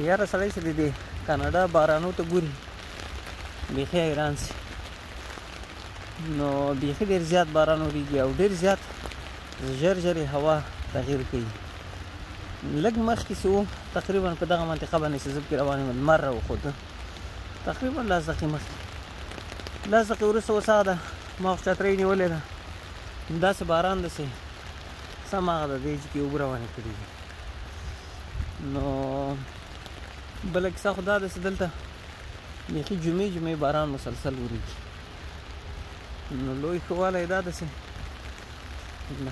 یاره سړی چې د دې کاناډا بارانو ته ګوري بیخي حیران سي. نو بیخي ډېر زیات باران وریږي او ډېر زیات ژر ژر یې هوا تغیر کوي. لږ مخکې چې و تقریبا په دغه منطقه باندې چې زه پکې روان یم لمر راوخوت، تقریبا 10 دقیقې مخکې، 10 دقیقې وروسته اوس هغه ده ما خو چترۍ نیولې ده، داسې باران ده چې سم هغه ده دی چې کې اوبه روانې کړي دي. نو بله کیسه خو دا ده چې دلته بیخي جمعې جمعې باران مسلسل وریږي. نو لوی ښه والی دا ده چې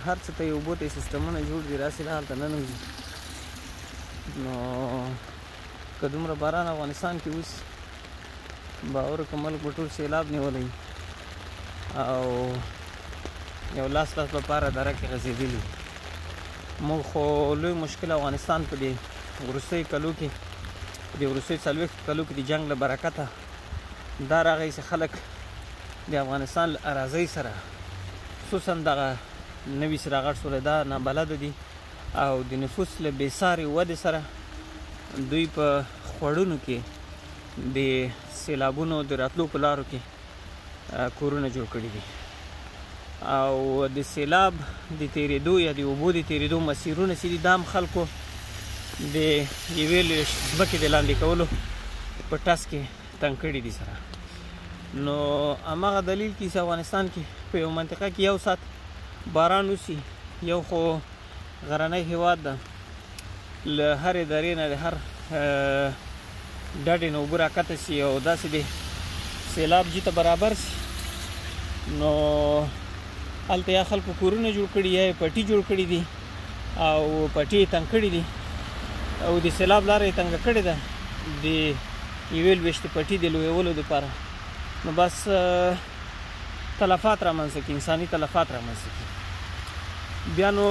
هر څه ته یې اوبو ته یې سیستمونه جوړ دي، راسي هلته ننوځي. نو که دومره باران افغانستان کې وسي باور وکړه ملک به ټول سیلاب نیولی او یو لاس لاس لپاره دره کې غځېدلي. موږ خو لوی مشکل افغانستان په دې وروستیو کلو کې، په دې وروستیو 40 کلو کې د جنګ له برکته دا راغی چې خلک د افغانستان له اراضۍ سره خصوصا دغه نوي چې راغټ سول دا نابلده دي او د نفوس له بېسارې ودې سره دوی په خوړونو کې د سیلابونو د راتلو په لارو کې کورونه جوړ کړي دي او د سیلاب د تیرېدو یا د اوبو د تیرېدو مسیرونه چې دي دا هم خلکو د یوې ځمکې د لاندې کولو په ټس کې تنګ کړي دي سره. نو هماغه دلیل کې چې افغانستان کې په یو منطقه کې یو ساعت باران وسي، یو خو غرنی هیواد ده، له هرې درې نه د هر ډډې نه اوبه راکښته سي او داسې د سیلاب جي ته برابر سي. نو هلته یا خلکو کورونه جوړ کړي یا یې پټي جوړ کړي دي او پټي یې تنګ کړي دي او د سیلاب لاره یې تنګه کړې ده د یوې لویشتې پټي د لویولو دپاره. نو بس تلفات رامنځته کړي، انساني تلفات رامنځته کړي. بیا نو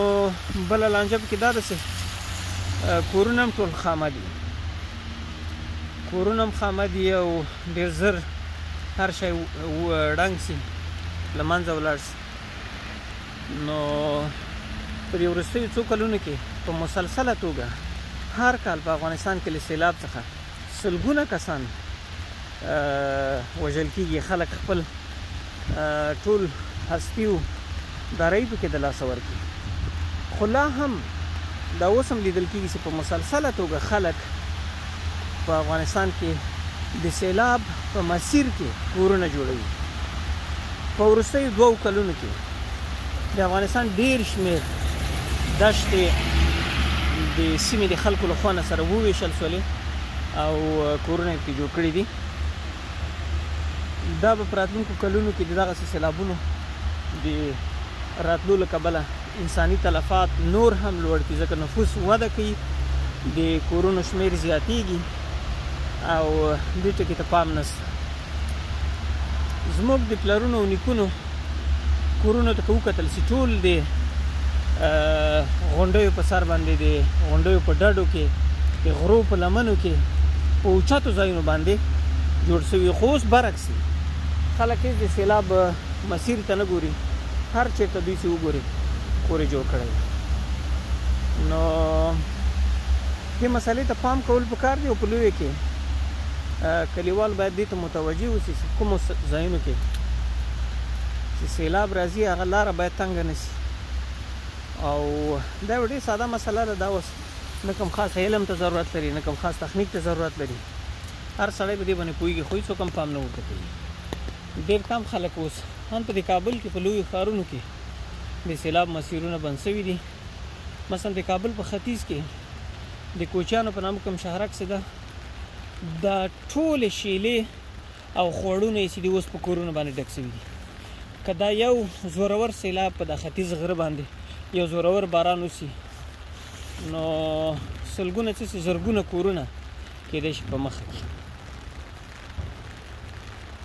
بله لانجه پکې دا ده چې کورونه هم ټول خامه دي، کورونه هم خامه دي او ډېر زر هر شی ړنګ سي، له منځه ولاړ سي. نو په دې وروستیو څو کلونو کې په مسلسله توګه هر کال په افغانستان کې له سیلاب څخه سلګونه کسان وژل کیږي. خلک خپل ټول هستي او دارایي پکې د لاسه ورکړي. خو لا هم دا اوس هم لیدل کیږي چې په مسلسله توګه خلک په افغانستان کې د سیلاب په مسیر کې کورونه جوړوي. په وروستیو 2 کلونو کې د افغانستان ډیر شمېر دشتې د سیمې د خلکو له خوا نه سره وویشل سولې او کورونه یې پکې جوړ کړي دي. دا به په راتلونکو کلونو کې د دغسې سیلابونو د راتلو له کبله انساني تلفات نور هم لوړ کړي، ځکه نفوس وده کوي، د کورونو شمېر زیاتیږي او دې ټکي ته پام نشته. زموږ د پلرونو او نیکونو کورونو ته که وکتل سي ټول د غونډیو په سر باندې، د غونډیو په ډډو کې، د غرو په لمنو کې، په اوچتو ځایونو باندې جوړ سوي. خو اوس برعکس دي، خلک هېڅ د سیلاب مسیر ته نه ګوري، هر چېرته دوی چې وګوري کور یې جوړ کړی. نو دې مسئلې ته پام کول پکار دي او په لویه کې کلیوال باید دې ته متوجه اوسي چې کومو ځایونو کې چې سیلاب راځي هغه لاره باید تنګه نه سي. او دا یو ډېر ساده مسله ده، دا اوس نه کوم خاص علم ته ضرورت لري، نه کوم خاص تخنیک ته ضرورت لري، هر سړی په دې باندې پوهېږي، خو هېڅوک هم پام نه ورته کوي. ډېر کم خلک اوس هم په دې کابل کې په لویو ښارونو کې د سیلاب مسیرونه بند سوي دي. مثلا د کابل په ختیځ کې د کوچیانو په نامه کوم شهرک څه ده، دا ټولې شیلې او خوړونه یې چې دي اوس په کورونو باندې ډک سوي دي. که دا یو زورور سیلاب په د ختیځ غره باندې یو زورور باران وسي نو سلګونه څه زرګونه کورونه کېدای شي په مخه کړي.